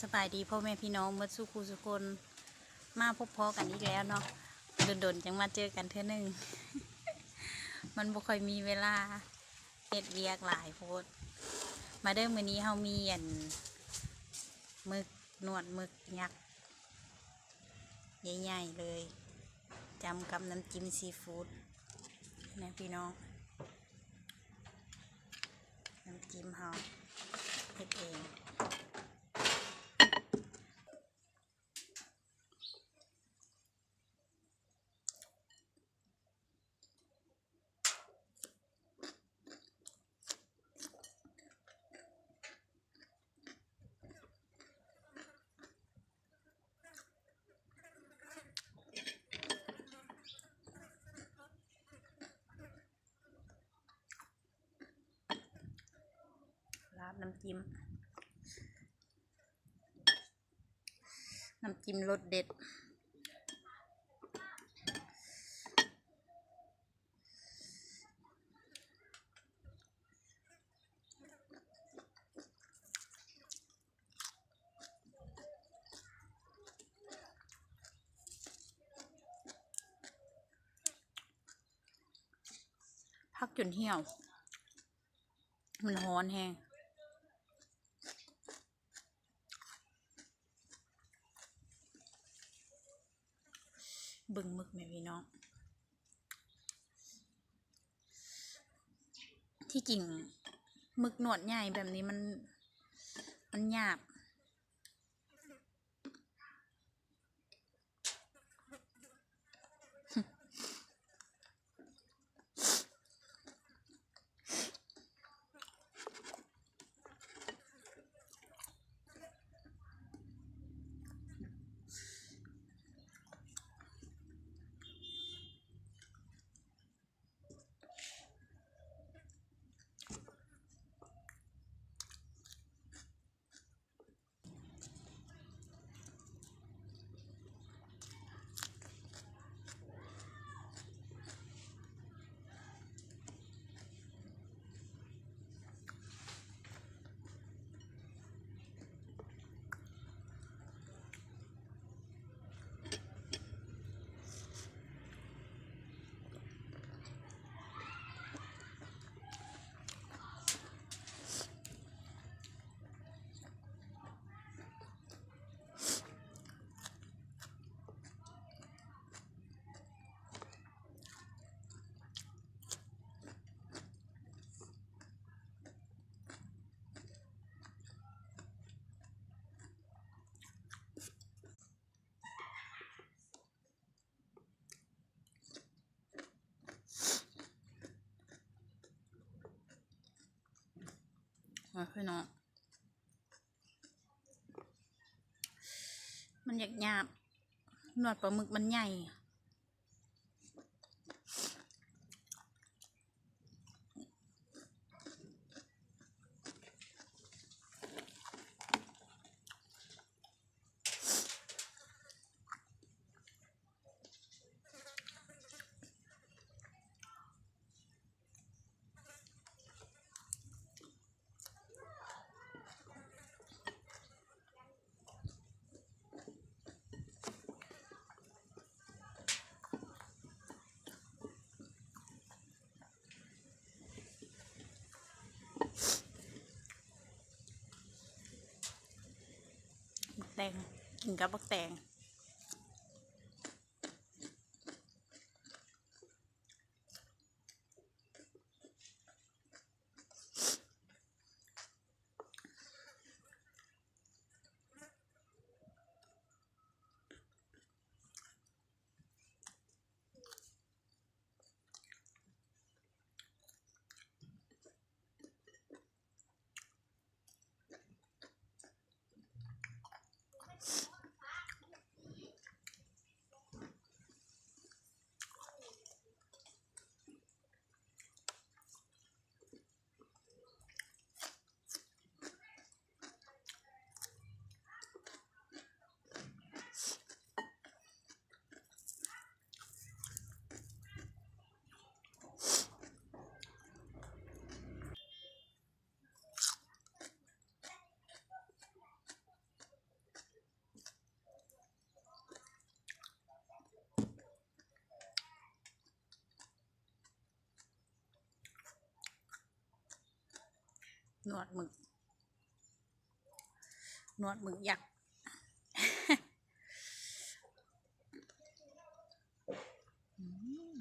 ສະບາຍດີພໍ່ແມ່ພີ່ນ້ອງໝົດສູ່ຄູ່ສູ່ຄົນ ມາພົບພໍ້ກັນອີກແລ້ວເນາະ ດົນໆຈັ່ງມາເຈີກັນເທື່ອໜຶ່ງ ມັນບໍ່ຄ່ອຍມີເວລາເຮັດວຽກຫຼາຍໂພດ. ມາເດີ ມື້ນີ້ເຮົາມີອັນ ໝຶກ ໜວດໝຶກຍັກ ໃຫຍ່ໆເລີຍ ຈ້ຳກັບນ້ຳຈິ້ມຊີຟູດນະພີ່ນ້ອງ. ນ້ຳຈິ້ມເຮົາເຮັດເອງ ລາດນ້ຳຈິ້ມ ນ້ຳຈິ້ມລົດເດັດ. ພັກຈົນຫ່ຽວ ມັນຮ້ອນແຮງ. ເບິ່ງໝຶກແມ່ພີ່ນ້ອງ ທີ່ຈິງໝຶກໜວດໃຫຍ່ແບບນີ້ມັນ ມັນຫຍາບ. ມາພີ່ນ້ອງ ມັນຢາກຫຍາບ ໜວດປາໝຶກມັນໃຫຍ່. ບັກແຕງ ກິນກັບບັກແຕງ. ອ ໜວດໝຶກ ໜວດໝຶກຍັກ. ອືມ.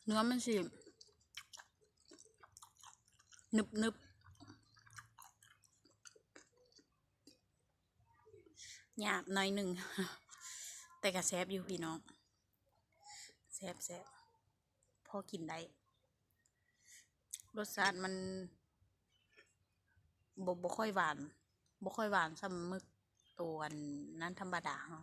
ເນື້ອມັນຊິໜຶບໆ ຫຍາບໜ້ອຍໜຶ່ງ ແຕ່ກະແຊບຢູ່ພີ່ນ້ອງ ແຊບໆ ພໍກິນໄດ້. ລົດຊາດມັນບໍ່ ບໍ່ຄ່ອຍຫວານ ບໍ່ຄ່ອຍຫວານສ່ຳໝຶກໂຕອັນນັ້ນທຳມະດາເຮົາ.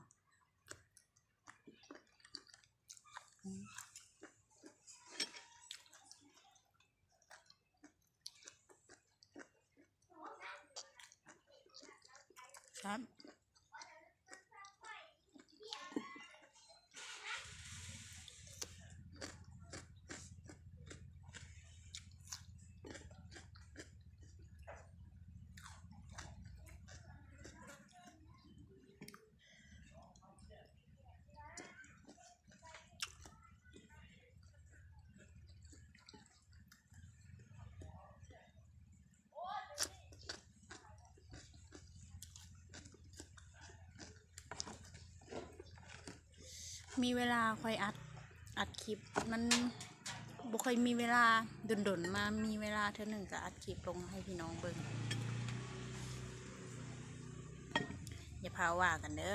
ມີເວລາຄ່ອຍອັດ ອັດຄລິບ ມັນບໍ່ຄ່ອຍມີເວລາ ດົນໆ ມາມີເວລາເທື່ອໜຶ່ງກະອັດຄລິບລົງໃຫ້ພີ່ນ້ອງເບິ່ງ ຢ່າພາວວ່າກັນເດີ້.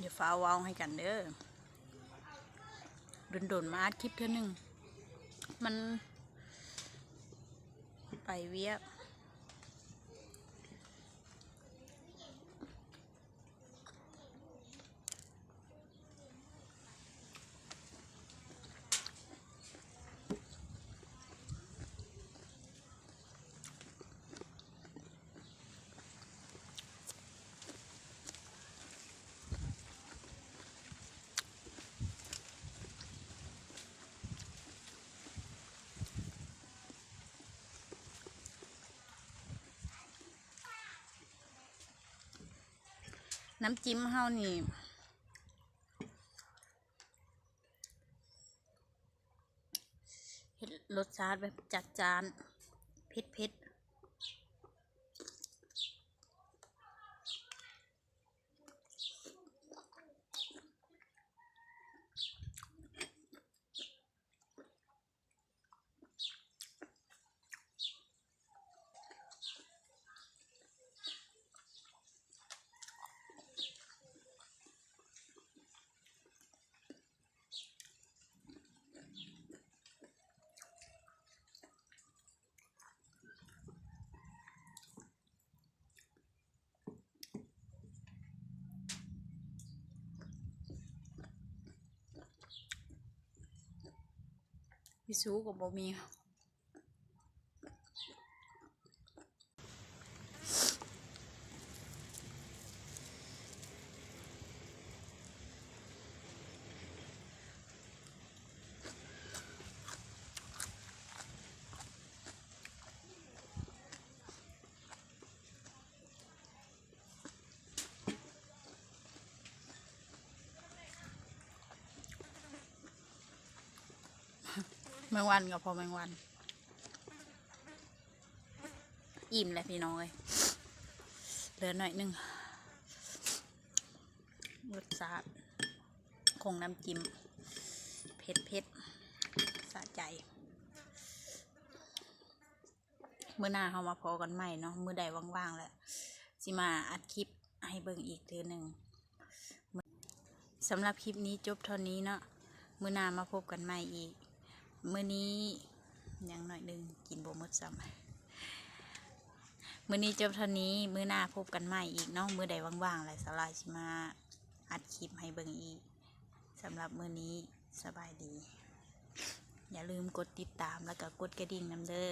ຢ່າຟ້າວເວົ້າໃຫ້ກັນເດີ້ ດົນໆ ມາອັດຄລິບເທື່ອໜຶ່ງ ມັນໄປວຽກ. ນ້ຳຈິ້ມເຮົານີ້ ເຮັດລົດຊາດແບບຈັດຈ້ານ ເຜັດໆ. ວິສະນຸກໍບໍ່ມີ. ແມງວັນກໍພໍແມງວັນ. ອີ່ມແລ້ວພີ່ນ້ອງເອີຍ ເຫຼືອໜ້ອຍໜຶ່ງ. ລົດຊາດຂອງນ້ຳຈິ້ມ ເຜັດໆ ສະໃຈ. ມື້ໜ້າເຮົາມາພໍ້ກັນໃໝ່ເນາະ ມື້ໃດວ່າງໆ ແລ້ວຊິມາອັດຄລິບໃຫ້ເບິ່ງອີກເທື່ອໜຶ່ງ. ສຳລັບຄລິບນີ້ຈົບເທົ່ານີ້ເນາະ ມື້ໜ້າມາພົບກັນໃໝ່ອີກ. ມື້ນີ້ຍັງໜ້ອຍໜຶ່ງ ກິນບໍ່ໝົດຊ້ຳ. ມື້ນີ້ຈົບເທົ່ານີ້ ມື້ໜ້າພົບກັນໃໝ່ອີກເນາະ ມື້ໃດວ່າງໆ ແລ້ວສາວຫຼ້າຊິມາອັດຄລິບໃຫ້ເບິ່ງອີກ. ສຳລັບມື້ນີ້ ສະບາຍດີ. ຢ່າລືມກົດຕິດຕາມ ແລ້ວກໍກົດກະດິ່ງນຳເດີ້.